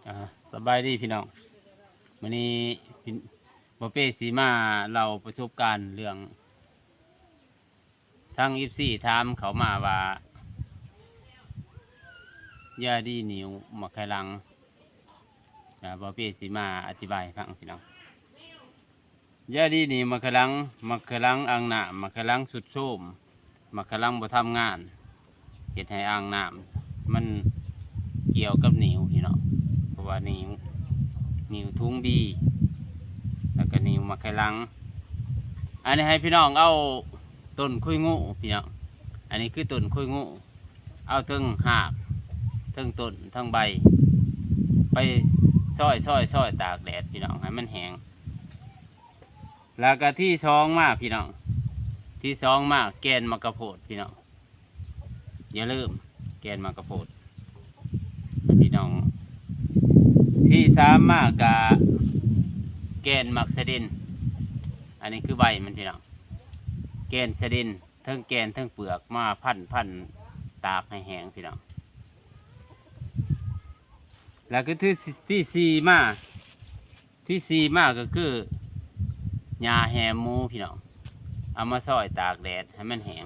ອ່າ ສະບາຍດີພີ່ນ້ອງ ມື້ນີ້ ບໍ່ເປ້ຊິມາເລົ່າປະສົບການເລື່ອງ ທາງເອັຟຊີຖາມເຂົ້າມາວ່າ ຢາດີໜິວໝາກໄຂ່ຫຼັງ ອ່າ ບໍ່ເປ້ຊິມາອະທິບາຍໃຫ້ຟັງພີ່ນ້ອງ. ຢາດີໜິວໝາກໄຂ່ຫຼັງ ໝາກໄຂ່ຫຼັງອ່າງນ້ຳ ໝາກໄຂ່ຫຼັງຊຸດໂຊມ ໝາກໄຂ່ຫຼັງບໍ່ທຳງານ ເຮັດໃຫ້ອ່າງນ້ຳມັນກ່ຽວກັບໜິວພີ່ນ້ອງ ເພາະວ່າໜິວ ໜິວທຸງບີ ແລ້ວກໍໜິວໝາກໄຂ່ຫຼັງ. ອັນນີ້ໃຫ້ພີ່ນ້ອງເອົາຕົ້ນຄຸຍງູພີ່ນ້ອງ ອັນນີ້ຄືຕົ້ນຄຸຍງູ ເອົາເທິງຮາກ ເທິງຕົ້ນ ເທິງໃບ ໄປຊອຍໆໆ ຕາກແດດພີ່ນ້ອງ ໃຫ້ມັນແຫ້ງ. ແລ້ວກໍທີສອງມາພີ່ນ້ອງ ທີສອງມາແກ່ນໝາກກະໂພດພີ່ນ້ອງ ຢ່າລືມແກ່ນໝາກກະໂພດພີ່ນ້ອງ. ທີສາມມາກະແກ່ນໝາກສະເດັນ ອັນນີ້ຄືໃບມັນພີ່ນ້ອງ ແກ່ນສະເດັນ ເທິງແກ່ນເທິງເປືອກມາພັນໆ ຕາກໃຫ້ແຫ້ງພີ່ນ້ອງ. ແລ້ວກໍທີ ທີສີ່ມາ ທີສີ່ມາກໍຄືຫຍ້າແຫ້ມໝູພີ່ນ້ອງ ເອົາມາຊອຍຕາກແດດໃຫ້ມັນແຫ້ງ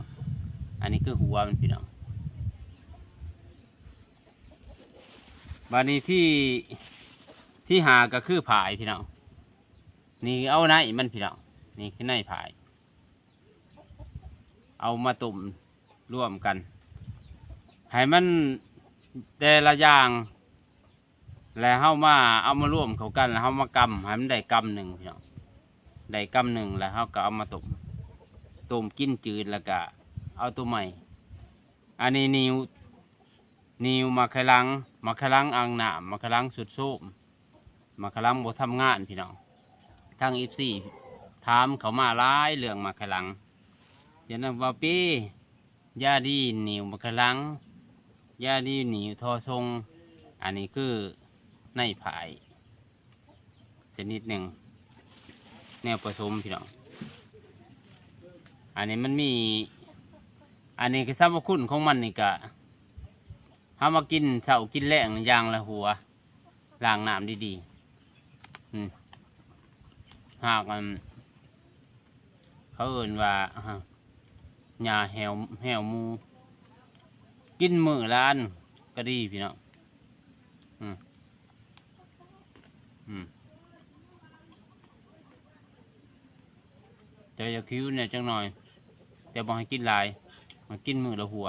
ອັນນີ້ຄືຫົວມັນພີ່ນ້ອງ. ບາດນີ້ທີ ທີຫ້າກໍຄືຝ້າຍພີ່ນ້ອງ ນີ້ເອົາໃນມັນພີ່ນ້ອງ ນີ້ຄືໃນຝ້າຍ ເອົາມາຕົ້ມລວມກັນ ໃຫ້ມັນແຕ່ລະຢ່າງ ແລ້ວເຮົາມາເອົາມາລວມເຂົ້າກັນ ແລ້ວເຮົາມາກຳໃຫ້ມັນໄດ້ກຳໜຶ່ງພີ່ນ້ອງ ໄດ້ກຳໜຶ່ງ ແລ້ວເຮົາກໍເອົາມາຕົ້ມ ຕົ້ມກິນຈືດ ແລ້ວກໍເອົາຕົວໃໝ່. ອັນນີ້ໜິວ ໜິວໝາກໄຂ່ຫຼັງ ໝາກໄຂ່ຫຼັງອ່າງນ້ຳ ໝາກໄຂ່ຫຼັງຊຸດໂຊມ ໝາກໄຂ່ຫຼັງບໍ່ທຳງານພີ່ນ້ອງ. ທາງເອັຟຊີຖາມເຂົ້າມາຫຼາຍເລື່ອງໝາກໄຂ່ຫຼັງ ຈະນຳວ່າເປ້ ຢາດີໜິວໝາກໄຂ່ຫຼັງ ຢາດີໜິວທໍ່ຊົງ ອັນນີ້ຄືໃນຝ້າຍຊະນິດໜຶ່ງ ແນວປະສົມພີ່ນ້ອງ. ອັນນີ້ມັນມີ ອັນນີ້ຄືສັບພະຄຸນຂອງມັນນີ້ກະ ເຮົາມາກິນເຊົ້າກິນແລງຢ່າງລະຫົວ ລ້າງນ້ຳດີໆ ອືມ ຫາກອັນ ເຂົາເອີ້ນວ່າ ຫຍ້າແຫ້ວ ແຫ້ວໝູ ກິນມື້ລະອັນກໍດີພີ່ນ້ອງ ອືມ ອືມ ແຕ່ຢ່າຄິວແດ່ຈັກໜ່ອຍ ແຕ່ບໍ່ໃຫ້ກິນຫຼາຍ ໃຫ້ກິນມື້ລະຫົວ.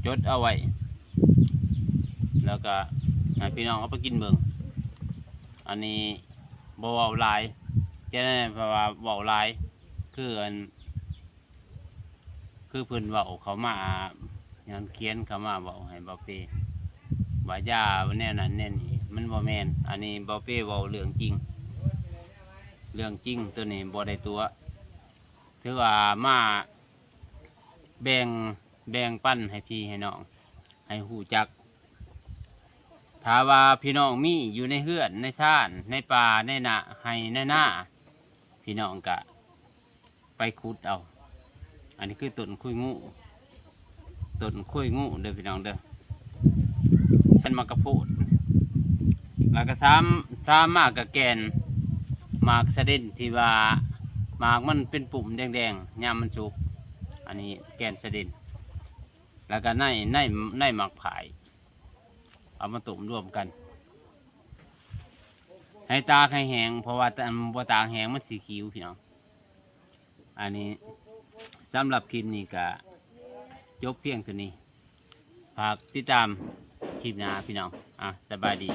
ຈົດເອົາໄວ້ ແລ້ວກະໃຫ້ພີ່ນ້ອງເອົາໄປກິນເບິ່ງ. ອັນນີ້ບໍ່ເວົ້າຫຼາຍ ຈະໄດ້ ເພາະວ່າເວົ້າຫຼາຍ ຄືອັນ ຄືເພິ່ນເວົ້າເຂົ້າມາ ຫຍັງຂຽນເຂົ້າມາເວົ້າໃຫ້ເບົາເປ້ວ່າຢາແນວນັ້ນແນວນີ້ ມັນບໍ່ແມ່ນ. ອັນນີ້ເບົາເປ້ເວົ້າເລື່ອງຈິງ ເລື່ອງຈິງ ໂຕນີ້ບໍ່ໄດ້ຕົວະ ຖືວ່າມາແບ່ງ ແບ່ງປັນໃຫ້ພີ່ໃຫ້ນ້ອງ ໃຫ້ຮູ້ຈັກ. ຖ້າວ່າພີ່ນ້ອງມີຢູ່ໃນເຮືອນ ໃນຊານ ໃນປ່າ ໃນນາ ໄຮ່ ໃນນາ ພີ່ນ້ອງກະໄປຂຸດເອົາ. ອັນນີ້ຄືຕົ້ນຄຸຍງູ ຕົ້ນຄຸຍງູເດີພີ່ນ້ອງເດີ. ຊັ້ນໝາກກະໂພດ ແລ້ວກໍສາມ ສາມມາກໍແກ່ນໝາກສະເດັນ ທີ່ວ່າໝາກມັນເປັນປຸ່ມແດງໆ ຍາມມັນສຸກ ອັນນີ້ແກ່ນສະເດັນ ແລ້ວກໍໃນ ໃນ ໃນໝາກຝ້າຍ ເອົາມາຕົ້ມລວມກັນ ໃຫ້ຕາກໃຫ້ແຫ້ງ ເພາະວ່າ ບໍ່ຕາກແຫ້ງມັນຊິຂິວພີ່ນ້ອງ. ອັນນີ້ ສຳລັບຄລິບນີ້ກະຈົບພຽງເທົ່ານີ້ ຝາກຕິດຕາມຄລິບໜ້າພີ່ນ້ອງ. ອ່າ ສະບາຍດີ.